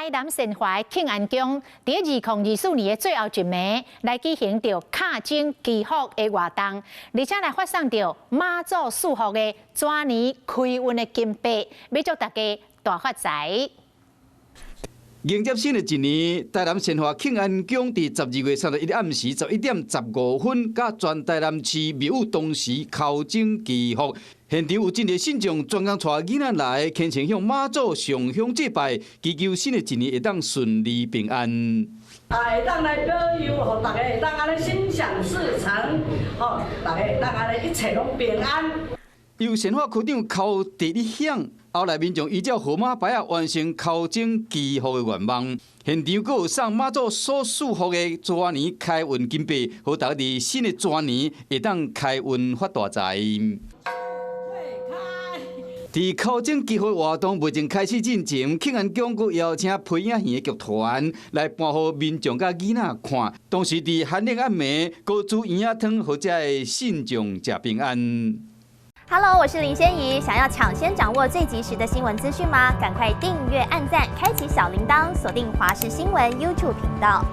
台南善化慶安宮，佇2024年的最後一暝來舉行著敲鐘祈福的活動，而且來發送著媽祖賜福的蛇年開運的金幣，欲祝大家大發財。迎接新的一年，台南善化慶安宮佇12月31日暗時11點15分，佮全台南市廟宇同時敲鐘祈福。現場有真濟信眾專工帶囡仔來，虔誠向媽祖上香祭拜，祈求新的一年會當順利平安。啊，會當來保佑，予大家會當按呢心想事成，吼，大家會當按呢一切攏平安。由善化區長柯第一響，後來民眾依照號碼牌仔完成敲鐘祈福的願望。現場閣有送媽祖所賜福的蛇年開運金幣，予大家佇新的蛇年會當開運發大財。佇敲鐘祈福活動未曾開始進前，慶安宮閣邀請皮影戲的劇團來搬予民眾佮囡仔看。同時佇寒冷暗暝，閣煮圓仔湯，予遮的信眾食平安。 Hello，我是林仙怡。想要搶先掌握最及時的新聞資訊嗎？趕快訂閱、按讚、開啟小鈴鐺，鎖定華視新聞 YouTube 頻道。